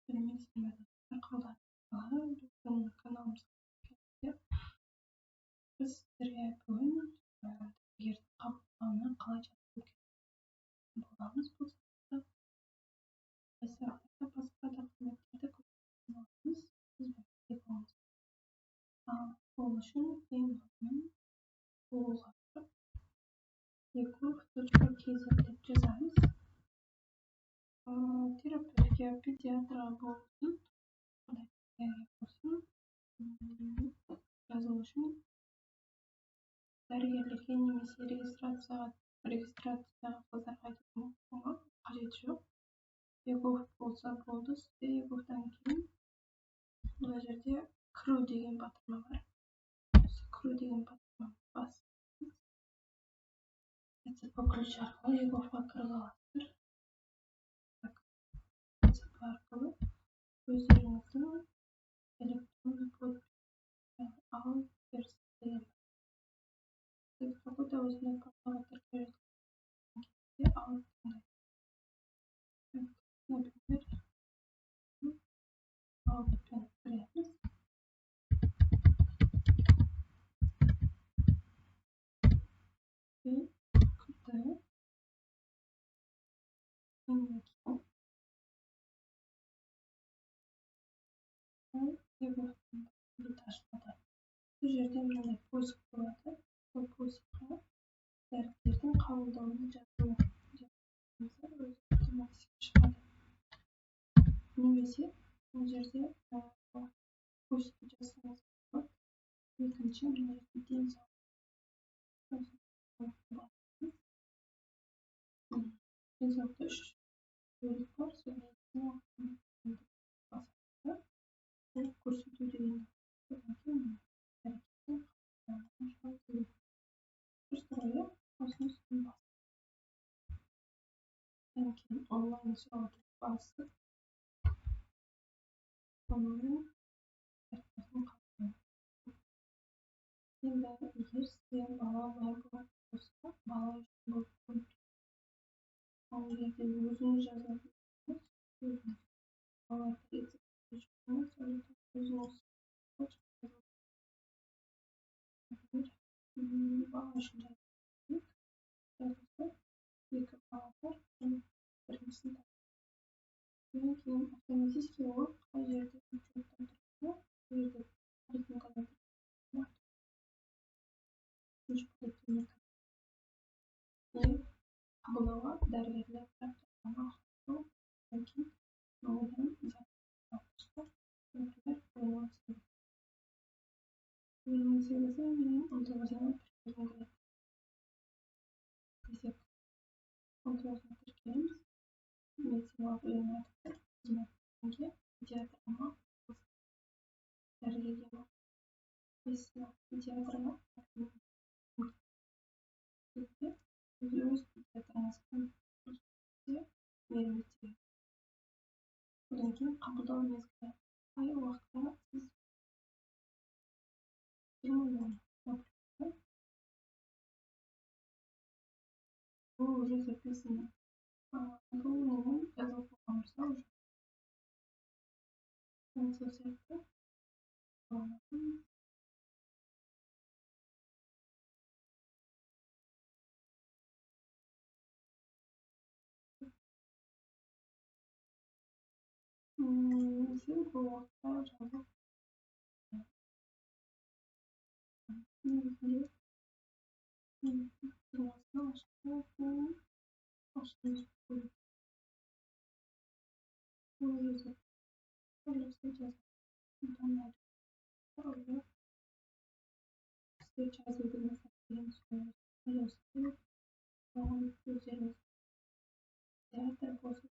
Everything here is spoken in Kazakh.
Сәлеметсіздер ме, достар, қалдарыңыз қалай? Біздің каналымызға келдіңіздер. Біз сіздерге бүгін дәрігердің қабылдауына қалай жазылу керек боламыз. Бұл сабақта сабақта басқа да қызметтерді көрсететін боламыз. Біз. Ал ол үшін ең алдымен Google-ға кіріп egov.kz деп жазамыз. Терапевтке, педиатрға болсын, қандай дәрігерге болсын, жазылу үшін дәрігерлерге немесе регистрацияға қыздарға айтудың қажеті жоқ. eGov болса болды сізде. eGov-тан кейін мына жерде кіру деген батырма бар. Осы кіру деген батырманы бассаңыз, ЭЦП ключ арқылы eGov-қа кіріп аласыздар. ЭЦП арқылы өздеріңіздің электронный подпись алып берсін деген бар. Какой-то өзіне порталға тіркеу жасалған кезде алып таңдайсыз. Например, алыппен кіреміз. И кірді. Кейін eGov-тың беті ашылады. Бұл жерде мынандай поиск болады. Сол поискқа дәрігердің қабылдауына жазылу деп өзі автоматически шығады. Немесе мына жерде поискке жазсаңыз болады. Екінші, мына жерде денсаулық денсаулықта үш бөлік бар. Сол медициналық көмек басасыздар. Ол көрсету деген. Одан кейін дәрігердің қабылдауына жазылу. Дұрыс ғой, иә? Осының үстін басып. Одан кейін онлайн сұрауды басып, онлайн дәрігердің қабылдауына. Енді егер сізде бала бар болса, бала үшін болып көрініп тұр. Ал егер де өзіңіз жазылатын болсаңыз, өзіңіз балаларды ЭЦП ключ болмаса, өзіңіз. Например, бала үшін жазылайық. Жазылса, екі бала бар, біріншісін. Одан кейін автоматически ол қай жерде учетта тұрса, сол жерде поликлиникада тұрса, үшінші поликлиника. И қабылдауға дәрігерлер бірақ одан кейін одан запись. Например, бүгін 18. Бүгін 18-і, мен 19-ына тіркелгім келеді десек, 19-ына тіркелеміз. Медициналық ұйым айтып қызметкерге, педиатрға ма, дәрігерге ма, қайсысына, педиатрға өз педиатрыңыз кім Мейірбек. Одан кейін қабылдау мезгілі. Қай уақытқа сіз 20:00, например, бұл уже записано. Бұл немен жазылып қойған болса уже. Сол сияқты. Сіз бұл уақытқа жазылып негізінде 20-сына ашылып көреді. Уже жазады. Сіздер жазылдыңыздар деген сөз. Өздеріңіз театр болсын.